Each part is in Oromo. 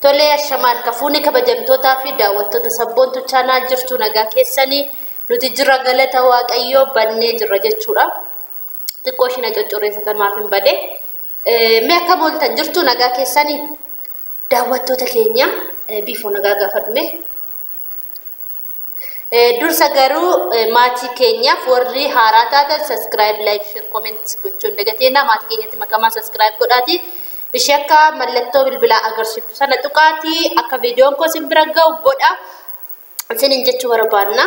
Tolee ashamaa harka fuuni kabajamtootaa fi daawwattoota Sabboontuu Channel jirtu nagaa keessanii nuti jirra galata Waaqayyoo bannee jirra jechuudha. Xiqqoo isheen coccoreessa kan maaf hin bade. Mee akkam ooltan jirtu nagaa keessanii daawwattoota keenya biifoo nagaa gaafadhume. Dursa garuu maatii keenyaaf warri haaraa taatan subscribe, like, share, comment gochuun dagateena maatii keenyatti makamaa subscribe godhaati. Ishee akka mallattoo bilbilaa agarsiiftu sana tuqaatii akka viidiyoon koo isin bira ga'u godha. Isiniin jechuu barbaanna.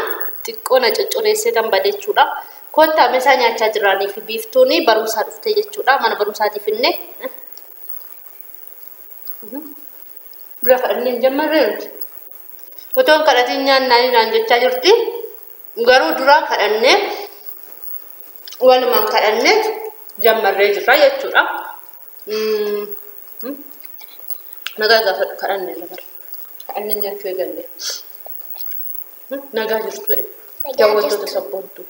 Xiqqoo na coccoreessee tan bade jechuudha. Kottaa meeshaa nyaachaa jiranii fi biiftuun barumsaa dhuftee jechuudha. Mana barumsaatiif illee. Dura kadhannee hin jammarree nuti. Otoo hin kadhatiin nyaannaa naan jechaa jirti. Garuu dura kadhannee walumaan kadhannee jammarree jirra jechuudha. Nagaa gaafadhu kadhannee lafarra. Kadhannee nyaachuu eegalle. Nagaa jirtu jedhe. Daawwattoota Sabboontuu.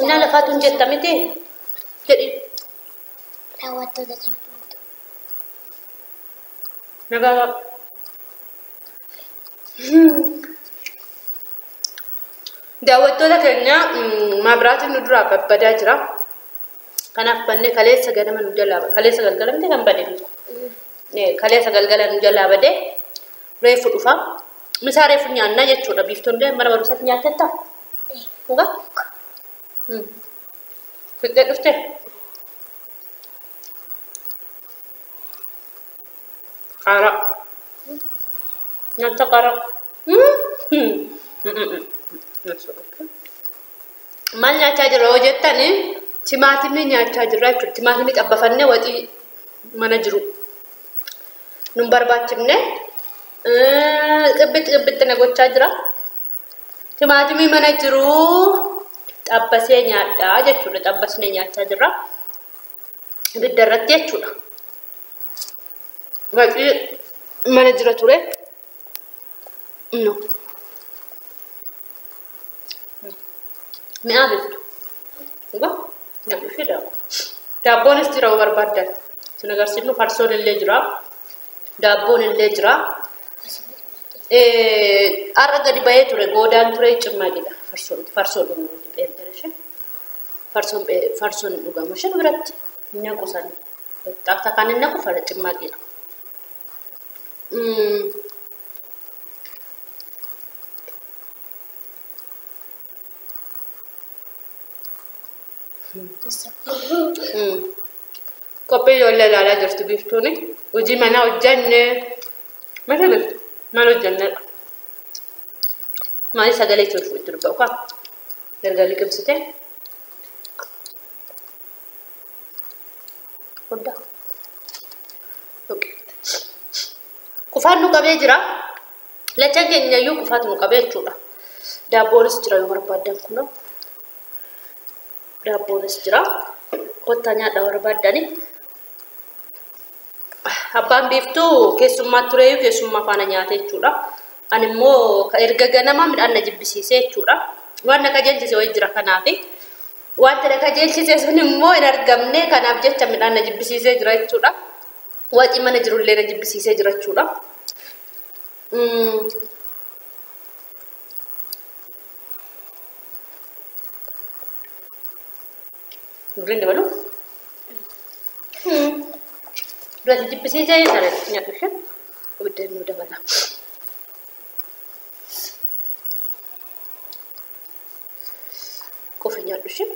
Innaa lafaatu hin jetta miti? Jedhi. Daawwattoota Sabboontuu. Nagaa. Daawwattoota keenya maabiraatiin nu duraa babbadaa jira. Kanaaf bannee kaleessa ganama nu jalaa kaleessa galgala miti kan bade. Kaleessa galgala nu jalaa bade reefu dhufa. Misaa reefu nyaannaa jechuudha. Biiftuun mana barumsaatti nyaattettaa? Dhugaa? Fixxee dhuftee? Qaaraa. Nyaata qaaraa. Maal nyaachaa jirra yoo jettani timaatimii nyaachaa jirra jechuudha. Timaatimii xabbafannee waxii mana jiru. Nun barbaachifne qibbitti qibbitti na gochaa jira. Timaatimii mana jiru xabbasee nyaadhaa jechuudha. Xabbasnee nyaachaa jirra. Ibidda irratti jechuudha. Waxii mana jira ture. No. Mi'aa beektu. Dhugaa? Nyaadhu ishee daakuu. Daabboonis jira yoo barbaaddan. Isin agarsiifnu farsoon illee jira. Daabboon illee jira. Har'a gadi bahee ture goodaan ture cimmaaqidha. Farsoon farsoon dhuguuti pheenxeen ishee. Farsoon farsoon dhugamu ishee biratti naqu sana. Xaafta kan inni naqu fara cimmaaqidha. Kophee ijoollee ilaalaa jirti biiftuuni. Hojii manaa hojjannee. Maal biiftu? Maal hojjanneedha? Maali sagalee itti itti dubba'u kaa? Erga liqimsitee. Foddaa. Qufaan nu qabee jira. Lachan keenya iyyuu qufaatu nu qabee jechuudha. Daabboonis jira yoo barbaaddan kunoo. Daabboonis jira. Kottaa nyaadhaa barbaaddani. Abbaan biiftuu keessummaa tureeyyuu keessummaa faana nyaate jechuudha. Ani immoo erga ganamaa midhaan na jibbisiise jechuudha. Waan na qajeelchise wayii jira kanaafi. Wanti na qajeelchise sun immoo hin argamne kanaaf jecha midhaan na jibbisiisee jira jechuudha. Waxii mana jirullee na jibbisiisee jira jechuudha. Buddeen dabalu? Dura si jibbisiisee sana nyaadhu ishee. Buddeen nu dabala. Qofi nyaadhu ishee.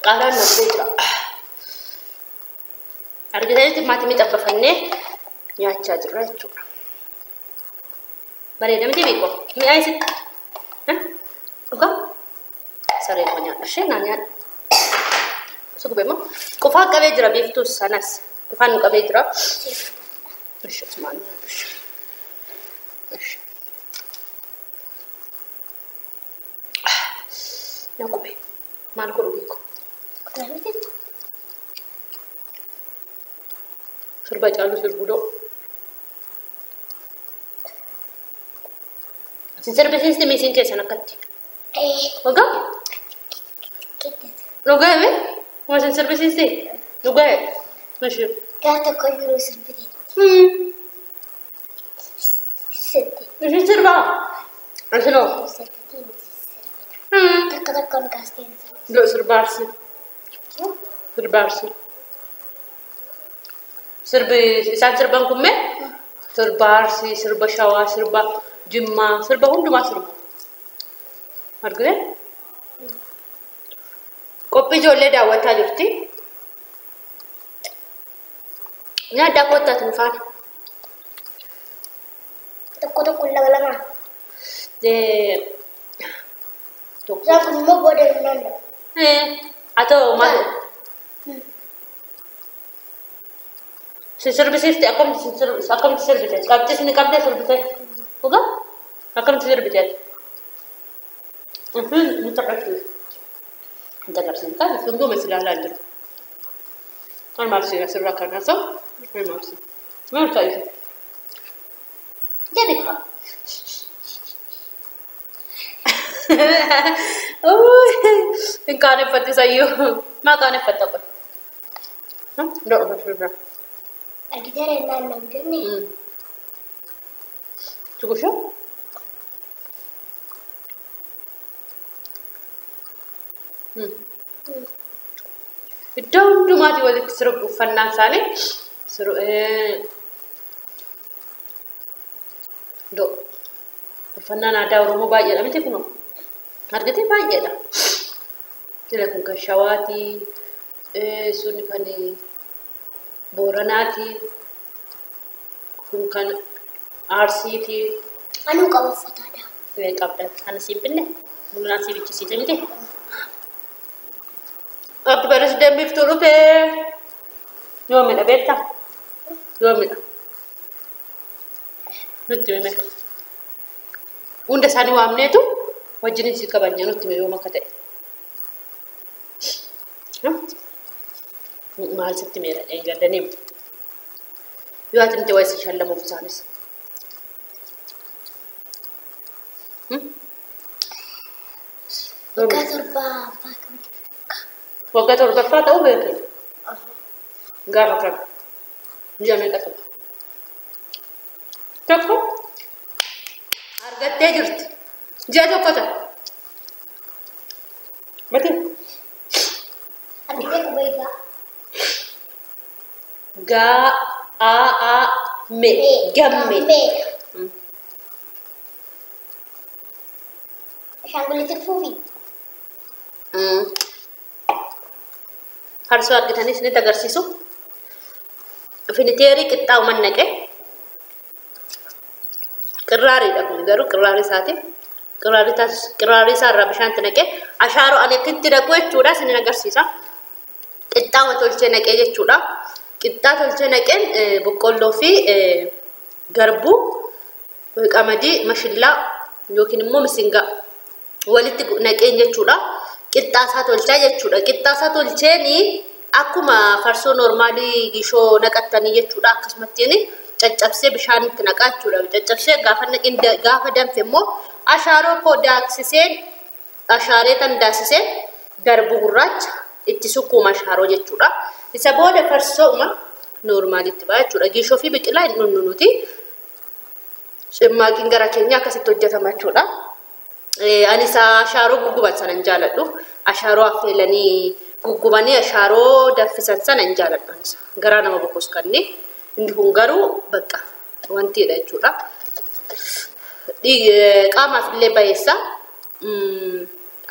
Qaaraan na gubee jira. Argitanii timaatimii xabbafannee nyaachaa jirra jechuudha. Bareeda miti beekoo? Mi'aa isitti? Dhugaa? Saree koo nyaadhu ishee naa nyaadhu. Si gubee moo? Qufaa qabee jira biiftuus sanas. Qufaan nu qabee jira. Ishee asumaan nyaadhu ishee. Ishee. Na gube. Maal godhu beeku? Sirba caalu sirbudoo. Isin sirbisiisti miisiin keessan akkatti. Dhugaa? Dhugaa hime? Uma isin sirbisiisti? Dhugaa? Ishee. Gaaf tokko yeroo sirbite. Sirbite. Isin sirbaa? Isinoo? Sirbitee miti sirbita. Takka tokkoon kaastee hin sirbite. Lo sirba Arsii. Sirba Arsii. Sirbi isaan sirban kun mee? Sirba Arsii, sirba Shawaa, sirba Jimmaa, sirba hundumaa sirbu. Argitee? Qophii ijoollee daawwachaa jirti. Nyaaddaa koottaati nu faana. Tokko tokko lama lama. Tokko. Isaan kun immoo booda hin naanna'u. Haa ta'u maal? Si sirbisiifte akkamti sirbite? Qabxis ni qabdee sirbite? Dhugaa? Akkamti sirbite? Nutti agarsiisa. Nutti agarsiisa. Hunduma si ilaalaa hin jiru. Maal maarsiisa asirraa kan haasa'u? Maal maarsiisa? Maal taa'isa? Jedhi kaa. Hin qaaneffatti sayyuu. Maa qaaneffatta qoy? Ndoo Argiteera hin naanna'u jenne. Tukusho? Iddoo hundumaati walitti sirbu uffannaan isaanii siru iddoo uffannaan aadaa Oromoo baay'eedha miti kunoo argitee baay'eedha. Jila kun kan Shawaati, sun kan Booranaati, kun kan Arsiiti. Anuu qaba uffata aadaa. Qabda. Kan siin binne mul'inaan sii bichisiise miti. Abbi baris deembiiftuu dhufee yoomidha beektaa? Yoomidha? Nutti hime. Hunda isaanii waamneetu wajjin si kabajna nutti hime yoom akka ta'e. Maal sitti meera gaddaneem. Yoo ati miti wayii si shallamuuf isaanis. Waggaa torba abbaa kabaja. Waggaa torbaffaa ta'uu beeku. Gaafa kana. Ji'a meeqa qaba? Tokko argattee jirti. Ji'a tokko ta'a. Mati. Argitee qubee gaa. Gaa a a me gamme. Gammee. Ashaangulliitiin fuufi. Farsoo argitanii isinitti agarsiisu. Finiteerii qixxaa'uman naqe. Qirraariidha kun garuu qirraarii isaati. Qirraarii isaa irraa bishaanti naqe. Ashaaroo ani akkitti naqu jechuudha isinin agarsiisa. Qixxaa'uma tolchee naqee jechuudha. Qixxaa tolchee naqeen boqqolloo fi garbuu, qamadii, mashillaa yookiin immoo misingaa walitti naqeen jechuudha. Qixxaa isaa tolchaa jechuudha. Qixxaa isaa tolcheeni akkuma farsoo noormaalii gishoo naqattanii jechuudha. Akkasumattiin caccabsee bishaanitti naqaa jechuudha. Caccabsee gaafa naqin gaafa danfe immoo ashaaroo koo daaksiseen ashaaree tan daaksiseen garbuu gurraacha itti sukkuuma ashaaroo jechuudha. Isa booda farsooma noormaalitti ba'a jechuudha. Gishoo fi biqilaa hin dhunnu nuti. Cimmaaqiin gara keenya akkasitti hojjetama jechuudha. Ani isa ashaaroo gugguban sana hin jaaladhu. Ashaaroo affeelanii guggubanii ashaaroo danfisan sana hin jaaladhu. Anis garaa nama boqos kanni. Inni kun garuu bakka wantiidha jechuudha. Qaamaaf illee bayeessa.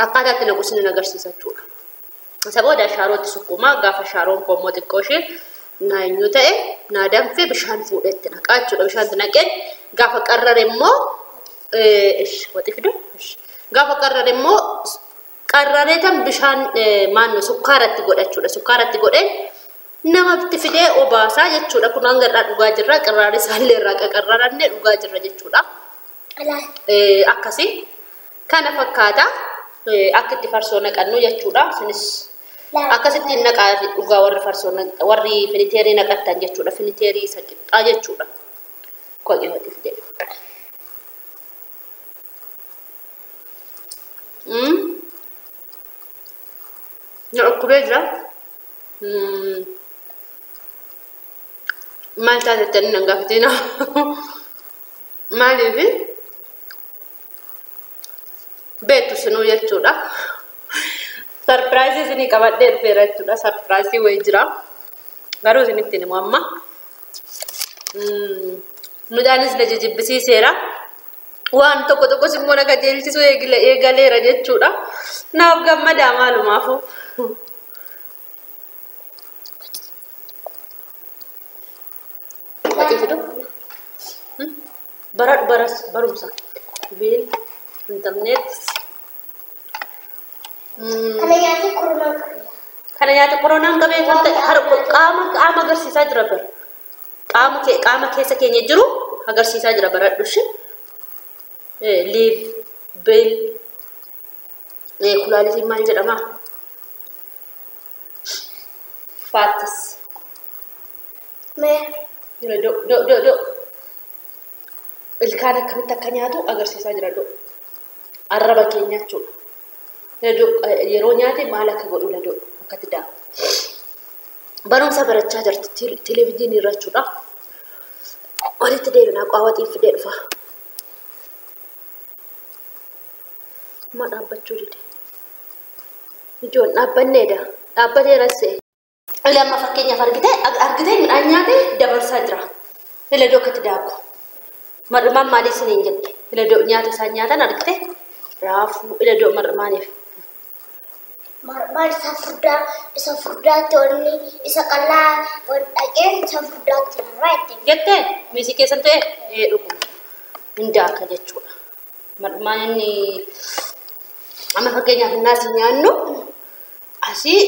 Akkaataa itti naqu isin agarsiisa jechuudha. Isa booda ashaarootti sukkuuma. Gaafa ashaaroon koo immoo xiqqoo ishee naa eenyu ta'e naa danfee bishaan fuudhee itti naqaa jechuudha. Bishaan itti naqeen gaafa qarrare immoo waxi fidu. Gaafa qarrare immoo qarraree tan bishaan maannoo sukkaaratti godha jechuudha. Sukkaaratti godheen namatti fidee obaasaa jechuudha. Kun hanga irraa dhugaa jirra. Qirraarri isaallee irraa qaqarrarannee dhugaa jirra jechuudha. Akkasii kana fakkaata. Akka itti farsoo naqannu jechuudha. Isinis akkasitti naqaa dhugaa warri farsoo warri finiteerii naqattan jechuudha. Finiteerii isa qixxaa jechuudha. Koqee waxi fidee. Na dhukkubee jira. Maal taatettanii nan gaafatina. Maaliif beektu sinuu jechuudha. Sarpiraayizii isinii qabadhee dhufeera jechuudha. Sarpiraayizii wayii jira. Garuu isinitti himu amma. Midhaanis na jijibbisiiseera. Waan tokko tokkos immoo na qajeelchisuu eegaleera jechuudha. Naaf gammadaa maalumaafu. Waxii fidu. Baradhu baras barumsa. Biil, intarneet. Kana nyaatee koronaan qabee. Kana nyaata koronaan qabee kan ta'e qaama qaama agarsiisaa jira bara. Qaama qaama keessa keenya jiru agarsiisaa jira baradhu ishee. Liiv, biil, kulaalitiin maal jedhama? Faatis. Mee Jira do do do do. Ilkaan akkamitti akka nyaatu agarsiisaa jira do. Arraba keenya jechuudha. Yeroo nyaate maal akka godhu ladoo akkatti daaku. Barumsa barachaa jirti televezyiinii irra jechuudha. Walitti deebinaa qaawwatiin fidee dhufa. Amma dhaabbachuu dide. Ijoon dhaabbanneedha. Dhaabbateeras se'e. Ila amma fakkeenyaaf argitee argitee midhaan nyaate dabarsaa jira. Ila akkatti daaku. Mar'umaan maalii isiniin jette? Ila nyaata isaan nyaatan argitee raafuu ila mar'umaaniif. Maal isa furdaatti wanni isa qal'aa ol dhaqee isa furdaatti rarraa itti. Jettee miisii keessan ta'e ee dhuguma. Hin daaka jechuudha. Mar'umaan inni amma fakkeenyaaf innaas nyaannu asii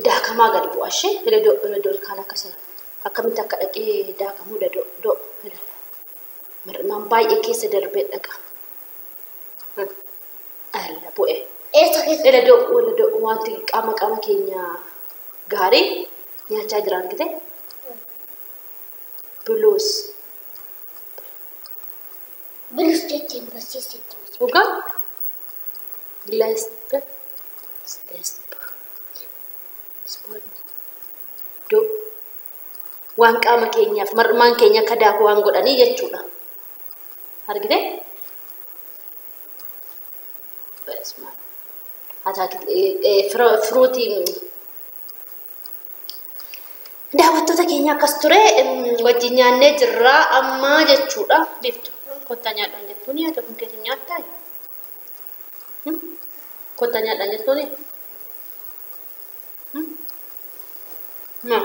daakamaa gad bu'a ishee ila ila ilkaan akkasa akkamitti akka dhaqee daakamuu do do mar'umaan baay'ee keessa darbee dhaqa. Alla bu'e. Eessa keessa? Ila do ila do wanti qaama qaama keenya gaarii nyaachaa jira argite. Buluus. Bilus jetteen barsiisetti. Dhugaa? Gilaaspe. Spesp. Spoon. Do. Waan qaama keenyaaf mar'umaan keenya akka daaku waan godhanii jechuudha. Argite? Besma. Firuutii daawwattoota keenya akkas ture wajjin nyaannee jirra amma jechuudha. Biiftu kottaa nyaadhaan jettuuni ati ofuma keetiin nyaattaa? Kottaa nyaadhaan jettuuni? Ma?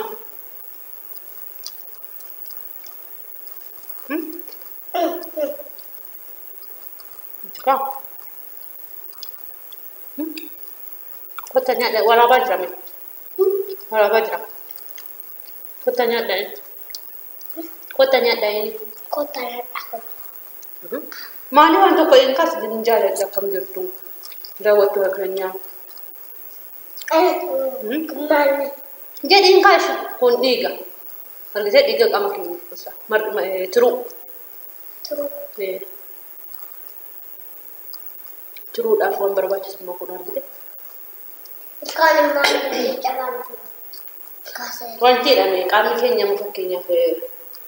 Jika. Kottaa nyaadhaan waraabaa jira mee? Waraabaa jira. Kottaa nyaadhaan. Kottaa nyaadhaan. Kottaa nyaadhaa kun. Maali waan tokko hin kaas hin jaalladha akkam jirtu daawwattoota keenyaa. Maal? Jedhiin kaashi kun dhiiga. Argitee dhiiga qaama keenya kuusa. Tiruu. Turuu. Tiruudhaaf waan barbaachisu immoo kun argite. Ilkaan maal cabaan kaasee. Wanti jedhame qaamni keenya immoo fakkeenyaaf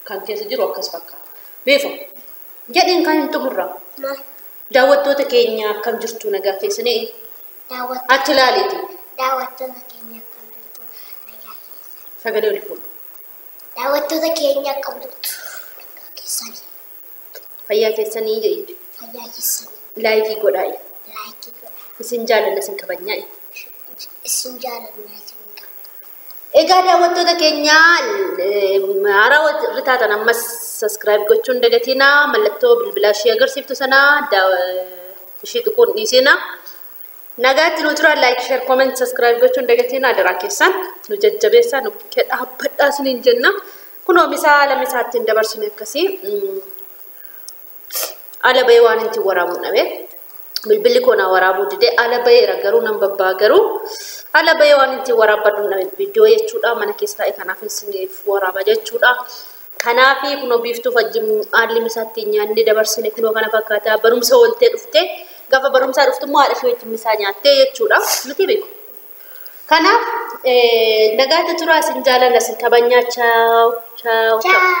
kan keessa jiru akkas fakkaata. Beefa jedhiin kan hin xumurra. Maal? Daawwattoota keenya akkam jirtu nagaa keessanii achi ilaaliiti. Daawwattoota keenya akkam jirtu nagaa keessa. Sagalee ol fuudhu. Daawwattoota keenya akkam jirtu nagaa keessanii. Fayyaa keessanii jedhi. Fayyaa keessanii. Laayikii godhaa. Laayikii godhaa. Isin jaalanna isin kabajnaa. Isin jaalanna isin kabajnaa. Egaa daawwattoota keenya haaraa warri taatan ammas saskiraayib gochuun dagatinaa mallattoo bilbilaa ishee agarsiiftu sanaa ishee xiqqoon dhiisinaa. Nagaatti nu turaa laayik sheer kooment saskiraayib gochuun dagatinaa daraa keessan nu jajjabeessaa nu bukkee dhaabbadhaa isiniin jenna. Kunoo misaa lama isaatti hin dabarsine akkasii ala bahee waan ittiin waraabuun dhabe. Bilbilli koo naa waraabuu didee ala baheera garuu nan babbaa garuu ala bahee waan ittiin waraabbadhu dhabe viidiyoo jechuudha mana keessa taa'e kanaaf isiniif waraaba jechuudha. Kanaafi kunoo biiftuuf wajjin haalli misaatti nyaanni dabarsine kunoo kana fakkaata barumsa ooltee dhufte gaafa barumsaa dhuftu immoo haadha ishee wajjin misaa nyaattee jechuudha miti beeku. Kanaaf nagaatti turaa, isin jaalanna, isin kabajnaa. Chaaw, chaaw, chaaw.